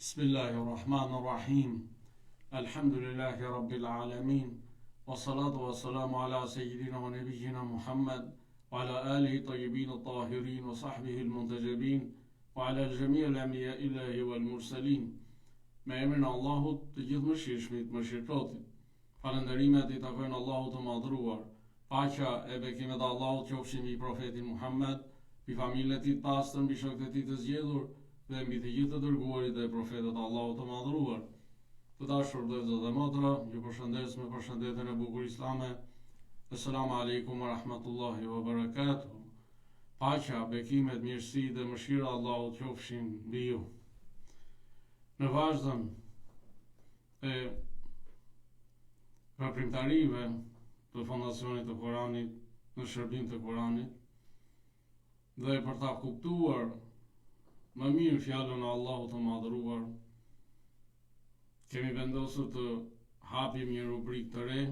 Bismillahirrahmanirrahim. Elhamdülillahi Rabbil alemin. Ve salatu ve selamu ala seyyidina ve nebiyyina Muhammed ve ala alihi tayyibin tahirin ve sahbihi muntecebin ve ala xhemi'il enbiya illahi vel murselin. Me emrin e Allahut të gjithëmëshirshmit, mëshirëplotit. Falënderimet i takojnë Allahut të Madhëruar. Paqja e bekimet e Allahut qofshin mbi Profetin Muhammed, mbi familjen e tij të pastër, mbi shokët e tij të zgjedhur dhe mbi të gjithë të dërguarit dhe profetët e Allahut të Madhëruar. Të dashur vëllezër dhe motra, ju përshëndes me përshëndetjen e bukur islame. Esselamu alejkum wa rahmatullahi wa barakatuh. Paqja, bekimet, mirësitë dhe mëshira e Allahut qofshin mbi ju. Në vazhdën e veprimtarive të Fondacionit të Kuranit në shërbim të Kuranit dhe për ta kuptuar më mirë fjalën e Allahut të Madhëruar, kemi vendosur të hapim një rubrikë të re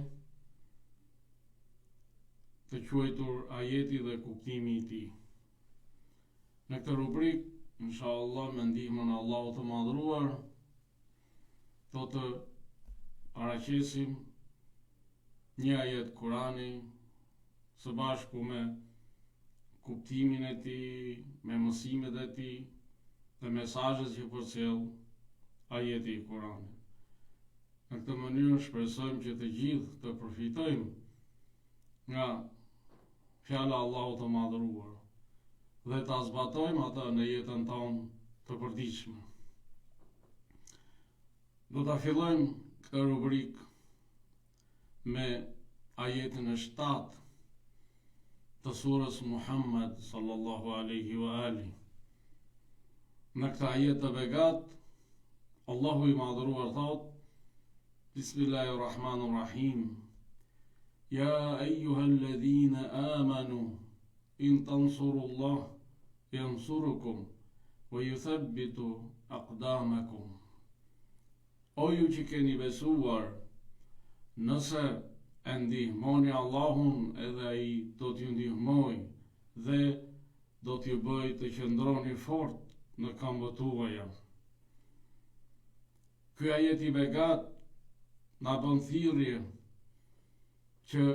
të quajtur ajeti dhe kuptimi i tij. Në këtë rubrikë, inshallah, me ndihmën e Allahut të Madhëruar, do të paraqesim një ajet Kurani së bashku me kuptimin e tij, me mësimet e tij dhe mesazhet që përcjell ajeti i Kuranit. Në këtë mënyrë shpresojmë që të gjithë të përfitojmë nga fjala e Allahut të Madhëruar dhe ta zbatojmë atë në jetën tonë të përditshme. Do ta fillojmë këtë rubrikë me ajetin e 7 të surës Muhammed sallallahu alaihi wa ali. Në këtë ajet të begatë, Allahu i Madhëruar thotë Bismillahirrahmanirrahim. Ja ejuha alladhina amanu in tansurullah yansurukum wa yuthabbitu aqdamakum. O ju që keni besuar, nëse e ndihmoni Allahun edhe ai do t'ju ndihmojë dhe do t'ju bëjë të qëndroni fort në këmbët tuaja. Ky ajet i begatë na bën thirrje që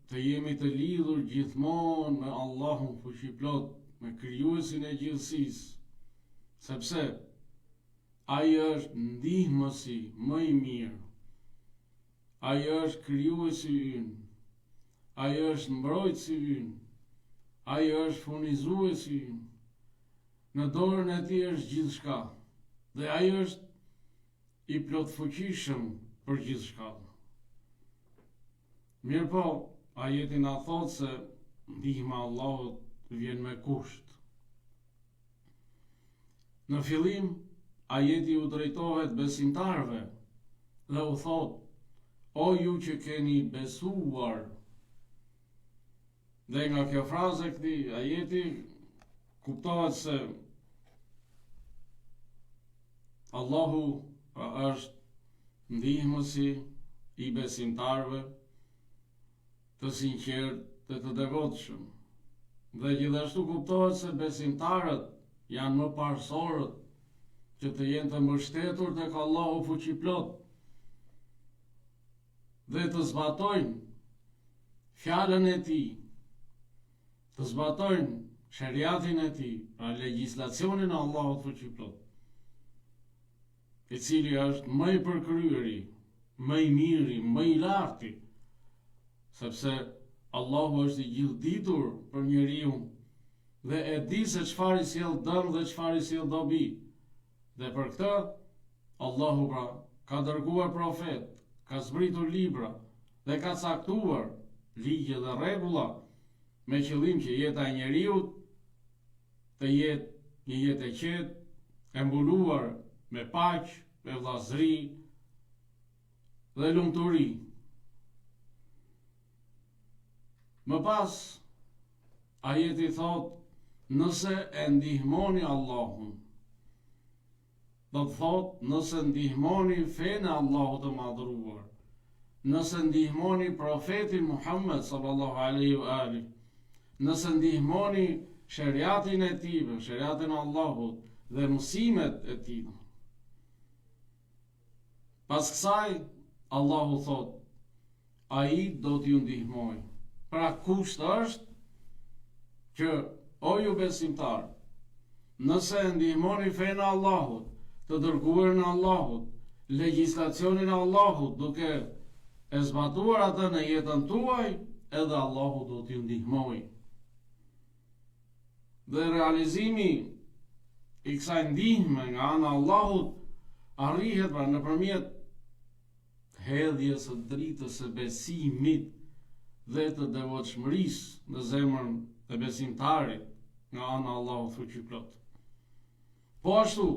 të jemi të lidhur gjithmonë me Allahun fuqiplotë, me krijuesin e gjithësisë, sepse ai është ndihmësi më i mirë. Ai është krijuesi ynë. Ai është mbrojtësi ynë. Ai është furnizuesi ynë. Në dorën e tij është gjithçka dhe ai është i plotfuqishëm për gjithçka. Mirëpo, ajeti na thotë se ndihma e Allahut vjen me kusht. Në fillim, ajeti u drejtohet besimtarëve dhe u thotë, o ju që keni besuar, Dhe nga kjo frazë e këtij ajeti kuptohet se Allahu pra është ndihmësi i besimtarëve të sinqertë dhe të devotshëm. Dhe gjithashtu kuptohet se besimtarët janë më parësorët që të jenë të mbështetur tek Allahu fuqiplotë dhe të zbatojnë fjalën e tij, të zbatojnë sheriatin e tij, pra legjislacionin e Allahut fuqiplotë, i cili është më i përkryeri, më i miri, më i larti, sepse Allahu është i gjithëditur për njeriun dhe e di se çfarë i sjell dëm dhe çfarë i sjell dobi. Dhe për këtë Allahu pra ka dërguar profetë, ka zbritur libra dhe ka caktuar ligje dhe rregulla me qëllim që jeta e njeriut të jetë një jetë e qetë, e mbuluar me paqe, me vëllazëri dhe lumturi. Më pas, ajeti thotë, nëse e ndihmoni Allahun, Do të thotë, nëse ndihmoni fenë e Allahut të Madhëruar, nëse ndihmoni profetin Muhammed sallallahu alaihi wa alihi, nëse ndihmoni sheriatin e tij, sheriatin e Allahut dhe mësimet e tij. Pas kësaj, Allahu thotë, Ai do t'ju ndihmojë. Pra kusht është që o ju besimtarë, nëse e ndihmoni fenë e Allahut, të dërguarin e Allahut, legjislacionin e Allahut duke e zbatuar atë në jetën tuaj, edhe Allahu do t'ju ndihmojë. Dhe realizimi i kësaj ndihme nga ana e Allahut arrihet pra nëpërmjet hedhjes së dritës së besimit dhe të devotshmërisë në zemrën e besimtarit nga ana e Allahut fuqiplotë. Po ashtu,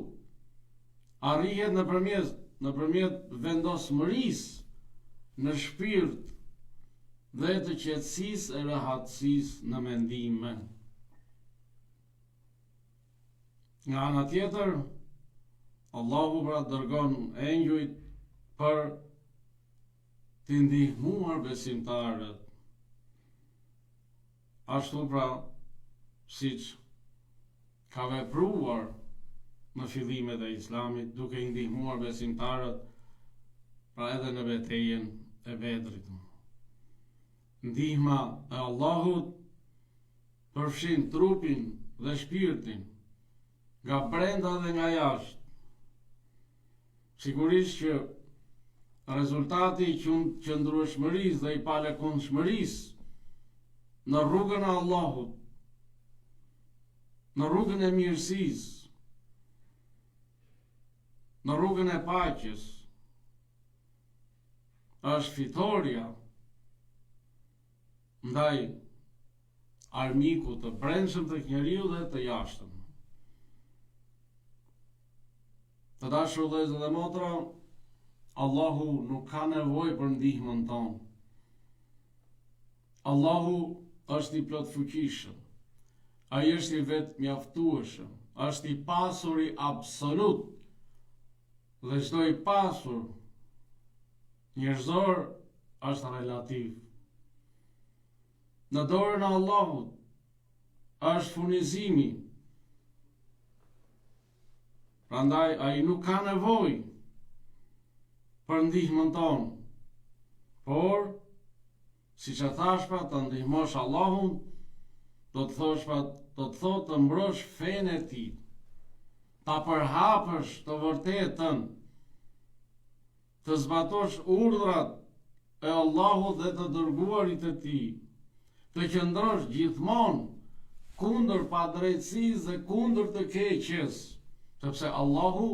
arrihet nëpërmjet nëpërmjet vendosmërisë në shpirt dhe të qetësisë e rehatësisë në mendime. Nga ana tjetër, Allahu pra dërgon engjujt për t'i ndihmuar besimtarët. Ashtu pra, siç ka vepruar në fillimet e Islamit duke i ndihmuar besimtarët pra edhe në betejën e Bedrit. Ndihma e Allahut përfshin trupin dhe shpirtin, nga brenda dhe nga jashtë. Sigurisht që rezultati i qëndrueshmërisë dhe i palëkundshmërisë në rrugën e Allahut, në rrugën e mirësisë, në rrugën e paqes, është fitorja ndaj armikut të brendshëm të njeriut dhe të jashtëm. Të dashur vëllezër dhe motra, Allahu nuk ka nevojë për ndihmën tonë. Allahu është i plotfuqishëm. Ai është i vetëmjaftueshëm, është i pasuri absolut. Dhe çdo i pasur njerëzor është relativ. Në dorën e Allahut është furnizimi. Prandaj ai nuk ka nevojë për ndihmën tonë. Por siç e thashë pra të ndihmosh Allahun, do të thosh pra do të thotë të mbrosh fenë e tij. Ta përhapësh të vërtetën të zbatosh urdhrat e Allahut dhe të dërguarit të Tij, të qëndrosh gjithmonë kundër padrejtësisë dhe kundër të keqes, sepse Allahu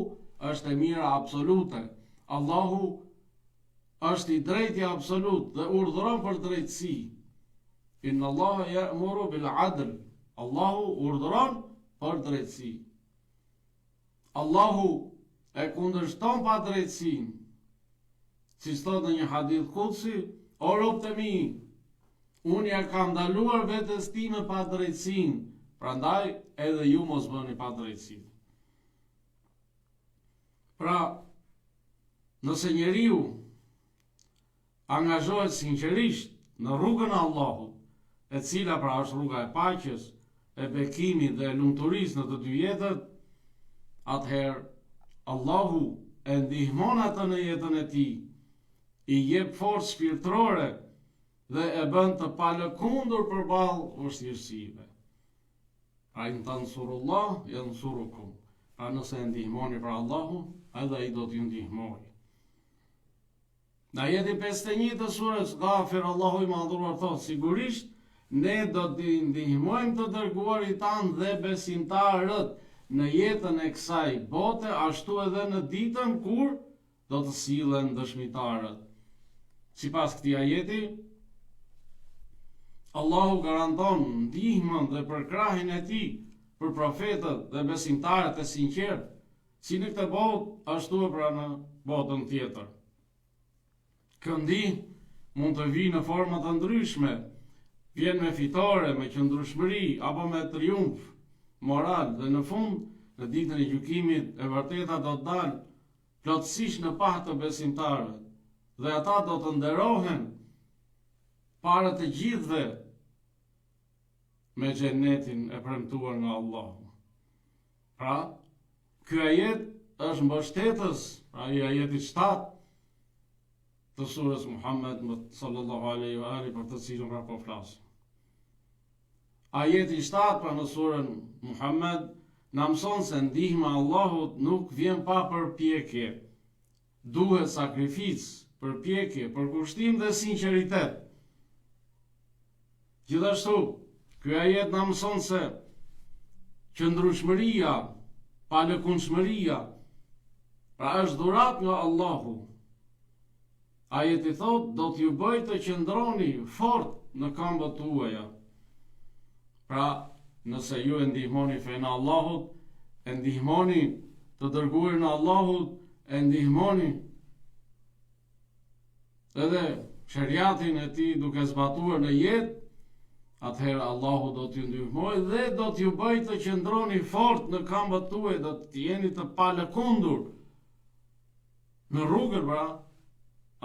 është e mira absolute, Allahu është i drejti absolut dhe urdhëron për drejtësi. Inna Allaha ya'muru bil adl. Allahu urdhëron për drejtësi. Allahu e kundërshton padrejtësinë. Siç thotë në një hadith kudsi, o robët e mi, unë ia kam ndaluar vetes time padrejtësinë, prandaj edhe ju mos bëni padrejtësi. Pra, nëse njeriu angazhohet sinqerisht në rrugën e Allahut, e cila pra është rruga e paqes, e bekimit dhe e lumturisë në të dy jetët, atëherë Allahu e ndihmon atë në jetën e tij, i jep forcë shpirtërore dhe e bën të palëkundur përballë vështirësive. Pra in tansurullah yansurukum. Pra nëse e ndihmoni pra Allahun, edhe ai do t'ju ndihmojë. Në ajetin 51 të surës Gafir, Allahu i Madhëruar thotë, sigurisht, ne do t'i ndihmojmë të dërguarit tanë dhe besimtarët në jetën e kësaj bote, ashtu edhe në ditën kur do të sillen dëshmitarët. Sipas këtij ajeti, Allahu garanton ndihmën dhe përkrahjen e tij për profetët dhe besimtarët e sinqertë, Si në këtë botë, ashtu e pra në botën tjetër. Kjo ndihmë mund të vijë në forma të ndryshme, vjen me fitore, me qëndrueshmëri apo me triumf moral dhe në fund, në ditën e gjykimit, e vërteta do të dalë plotësisht në pah të besimtarëve dhe ata do të nderohen para të gjithëve me xhenetin e premtuar nga Allahu. Pra, ky ajet është mbështetës, pra i ajetit 7. të surës Muhammed sallallahu alaihi wa alihi për të cilën pra po flasim. Ajeti 7 pra në surën Muhammed na mëson se ndihma e Allahut nuk vjen pa përpjekje. Duhet sakrificë, përpjekje, përkushtim dhe sinqeritet. Gjithashtu, ky ajet na mëson se qëndrueshmëria, palëkundshmëria, pra është dhuratë nga Allahu. Ajeti thotë, do t'ju bëj të qëndroni fort në këmbët tuaja. Pra, nëse ju e ndihmoni fenë e Allahut, e ndihmoni të dërguarin e Allahut, e ndihmoni edhe sheriatin e tij duke zbatuar në jetë, atëherë Allahu do t'ju ndihmojë dhe do t'ju bëjë të qëndroni fort në këmbët tuaja, do të jeni të palëkundur në rrugën pra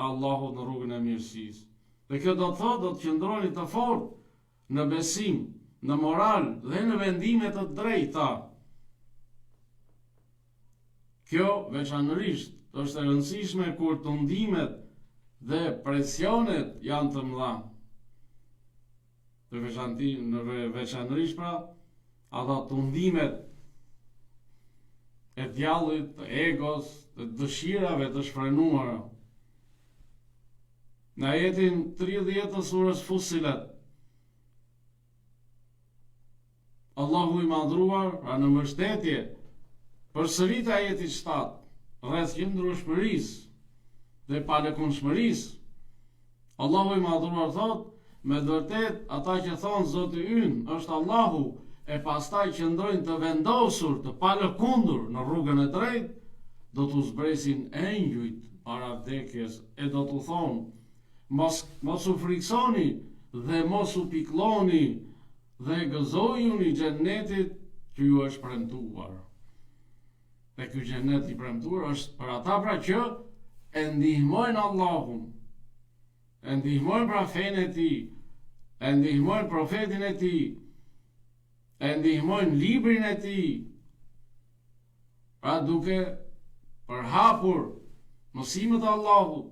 Allahut në rrugën e mirësisë. Dhe kjo do të thotë do të qëndroni të fortë në besim, në moral dhe në vendime të drejta. Kjo veçanërisht është e rëndësishme kur tundimet dhe presionet janë të mëdha. Në veçanti, në veçanërisht pra, ata tundimet e djallit, të egos, të dëshirave të shfrenuara. Në ajetin 30 të surës Fussilet, Allahu i Madhëruar, pra në mbështetje, përsërit ajetin 7, rreth qëndrueshmërisë dhe palëkundshmërisë. Allahu i Madhëruar thotë, me të vërtetë ata që thonë Zoti ynë është Allahu e pastaj qëndrojnë të vendosur, të palëkundur në rrugën e drejtë, do t'u zbresin engjujt para vdekjes e do t'u thonë, mos, mos u frikësoni dhe mos u pikëlloni Dhe gëzojuni xhennetit që ju është premtuar. Dhe ky xhennet i premtuar është për ata pra që e ndihmojnë Allahun, e ndihmojnë pra fenë e tij, e ndihmojnë profetin e tij, e ndihmojnë librin e tij, pra duke përhapur mësimet e Allahut,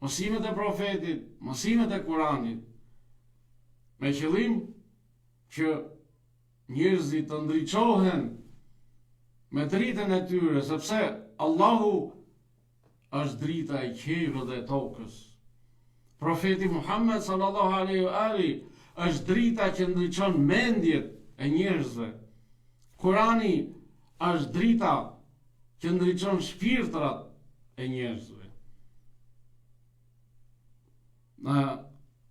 mësimet e profetit, mësimet e Kuranit, me qëllim që njerëzit të ndriçohen me dritën e tyre, sepse Allahu është drita e qiejve dhe tokës. Profeti Muhammed sallallahu alaihi wa alihi është drita që ndriçon mendjet e njerëzve. Kurani është drita që ndriçon shpirtrat e njerëzve. Në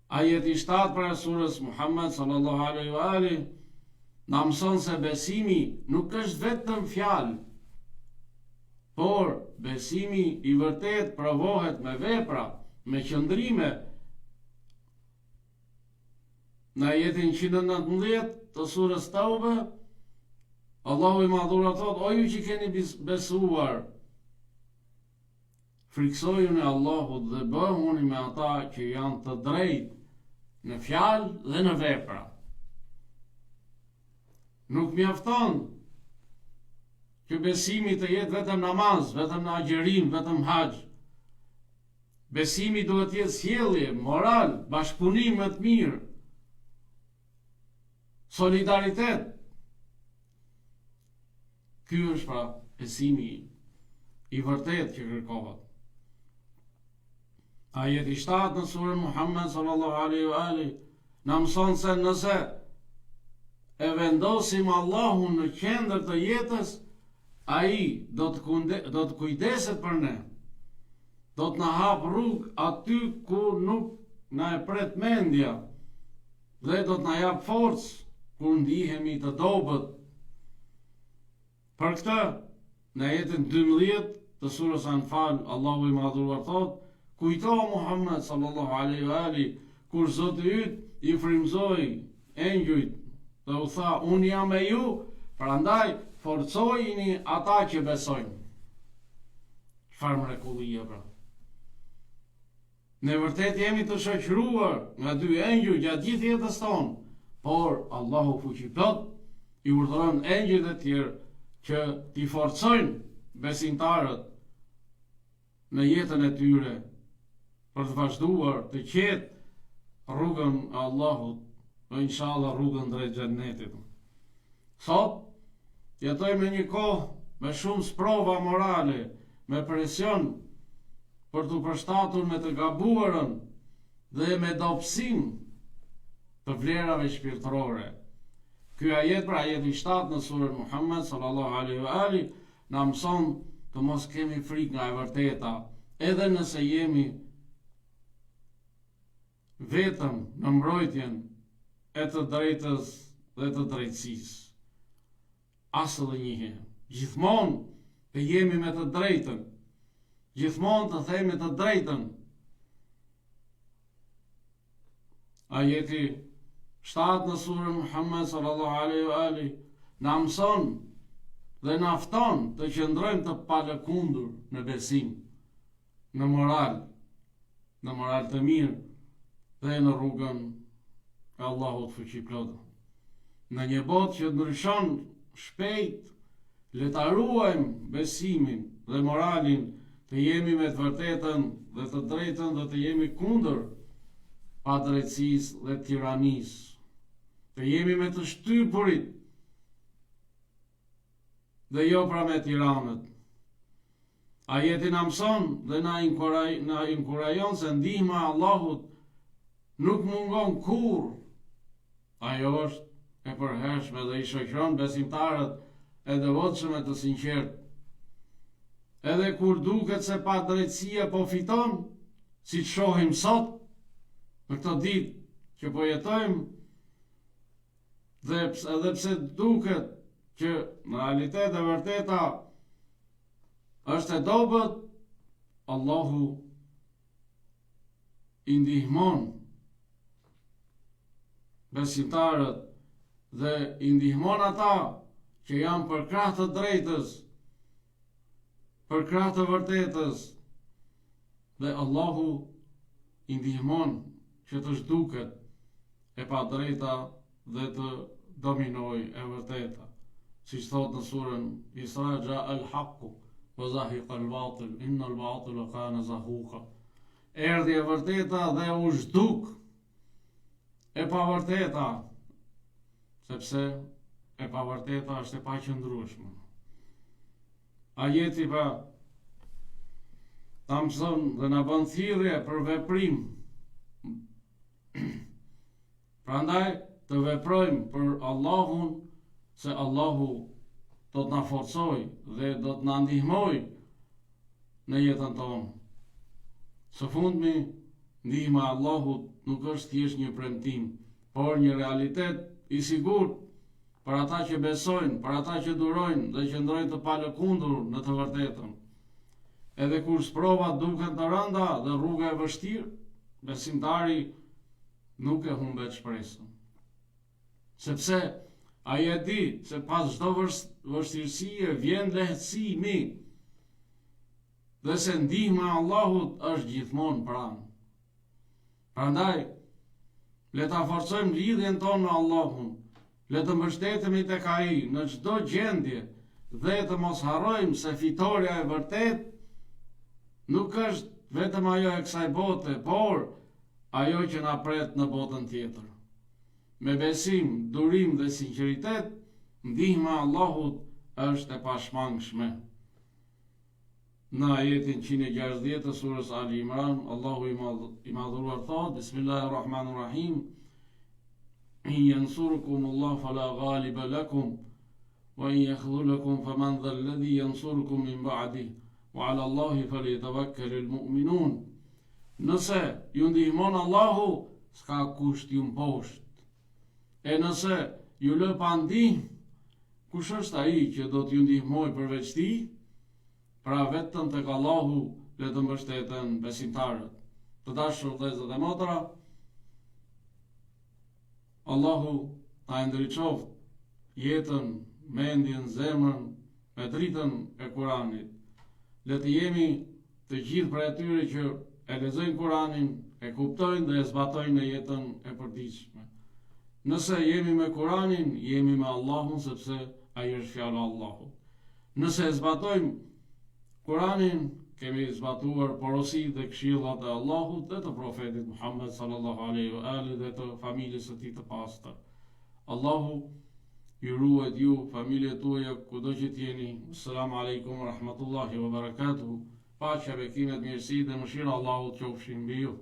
ajeti 7 pra surës Muhammed sallallahu alaihi wa alihi na mëson se besimi nuk është vetëm fjalë, por besimi i vërtetë provohet me vepra, me qëndrime. Në ajetin 119 të surës Taube, Allahu i Madhëruar thotë, o ju që keni besuar, Frikësojuni Allahut dhe bëhuni me ata që janë të drejtë në fjalë dhe në vepra. Nuk mjafton që besimi të jetë vetëm namaz, vetëm në agjërim, vetëm haxh. Besimi duhet të jetë sjellje, moral, bashkëpunim me të mirë, solidaritet. Ky është pra besimi i vërtetë që kërkohet. Ajeti 7 në surën Muhammed sallallahu alaihi wa alihi na mëson se nëse e vendosim Allahun në qendër të jetës, ai do të kunde, do të kujdeset për ne. Do të na hapë rrugë aty ku nuk na e pret mendja dhe do të na japë forcë kur ndihemi të dobët. Për këtë, në ajetin 12 të surës Anfal, Allahu i Madhëruar thotë, Kujto Muhammed sallallahu alaihi wa alihi kur Zoti yt i frymëzoi engjujt dhe u tha, unë jam me ju, prandaj forcojini ata që besojnë. Çfarë mrekullie pra. Ne vërtet jemi të shoqëruar nga dy engjëj gjatë gjithë jetës tonë, por Allahu fuqiplot i urdhëron engjëjt e tjerë që t'i forcojnë besimtarët në jetën e tyre. për të vazhduar të qetë rrugën e Allahut dhe inshallah rrugën drejt xhennetit. Sot jetojmë në një kohë me shumë sprova morale, me presion për t'u përshtatur me të gabuarën dhe me dobësim të vlerave shpirtërore. Ky ajet, pra ajeti 7 në surën Muhammed sallallahu alaihi wa ali, na mëson të mos kemi frikë nga e vërteta, edhe nëse jemi vetëm në mbrojtjen e të drejtës dhe të drejtësisë. As edhe një herë. Gjithmonë të jemi me të drejtën. Gjithmonë të themi të drejtën. Ajeti 7 në surën Muhammed sallallahu alaihi wa alihi na mëson dhe na fton të qëndrojmë të palëkundur në besim, në moral, në moral të mirë dhe në rrugën e Allahut fuqiplotë. Në një botë që ndryshon shpejt, le ta ruajmë besimin dhe moralin, të jemi me të vërtetën dhe të drejtën dhe të jemi kundër padrejtësisë dhe tiranisë. Të jemi me të shtypurit dhe jo pra me tiranët. Ajeti na mëson dhe na inkuraj, na inkurajon se ndihma e Allahut nuk mungon kurrë. Ajo është e përhershme dhe i shoqëron besimtarët e devotshëm e të sinqertë. Edhe kur duket se padrejtësia po fiton, siç shohim sot, në këto ditë që po jetojmë, dhe edhe pse duket që në realitet e vërteta është e dobët, Allahu i ndihmon besimtarët dhe i ndihmon ata që janë përkrah të drejtës, përkrah të vërtetës dhe Allahu i ndihmon që të zhduket e padrejta dhe të dominojë e vërteta. Siç thotë në surën Isra, Xha el haku, wa zahiqa el batil, inna el batila kane zahuka. Erdhi e vërteta dhe u zhduk e pavërteta, sepse e pavërteta është e paqëndrueshme. Ajeti pra na mëson dhe na bën thirrje për veprim Prandaj të veprojmë për Allahun se Allahu do të na forcojë dhe do të na ndihmojë në jetën tonë. Së fundmi, ndihma e Allahut nuk është thjesht një premtim, por një realitet i sigurt për ata që besojnë, për ata që durojnë dhe qëndrojnë të palëkundur në të vërtetën. Edhe kur sprovat duken të rënda dhe rruga e vështirë, besimtari nuk e humbet shpresën. Sepse ai e di se pas çdo vështirësie vjen lehtësimi dhe se ndihma e Allahut është gjithmonë pranë. Prandaj, le ta forcojmë lidhjen tonë me Allahun, le të mbështetemi tek Ai në çdo gjendje dhe të mos harrojmë se fitorja e vërtetë nuk është vetëm ajo e kësaj bote, por ajo që na pret në botën tjetër. Me besim, durim dhe sinqeritet, ndihma e Allahut është e pashmangshme. Në ajetin 160 të surës Ali Imran, Allahu i, madh, i madhëruar thotë, Bismillahirrahmanirrahim, In jansurukum Allah fala ghaliba lakum, wa in yakhdhulakum faman dha alladhi yansurukum min ba'dih, wa ala Allahi falyatawakkalul mu'minun. Nëse ju ndihmon Allahu, s'ka kush t'ju mposht. E nëse ju lë pa ndihmë, kush është ai që do t'ju ndihmojë përveç tij? Pra vetëm tek Allahu le të mbështeten besimtarët. Të dashur vëllezër dhe motra, Allahu ta ndriçoftë jetën, mendjen, zemrën me dritën e Kuranit. Le të jemi të gjithë prej atyre që e lexojnë Kuranin, e kuptojnë dhe e zbatojnë në jetën e përditshme. Nëse jemi me Kuranin, jemi me Allahun sepse ai është fjala e Allahut. Nëse e zbatojmë Kuranin, kemi zbatuar porositë dhe këshillat e Allahut dhe të profetit Muhammed sallallahu alaihi wa alihi dhe të familjes së tij të pastër. Allahu ju ruajt ju, familjet tuaja, kudo që të jeni. Assalamu alaikum wa rahmatullahi wa barakatuh. Paqja, bekimet, mirësitë dhe mëshira e Allahut qofshin mbi ju.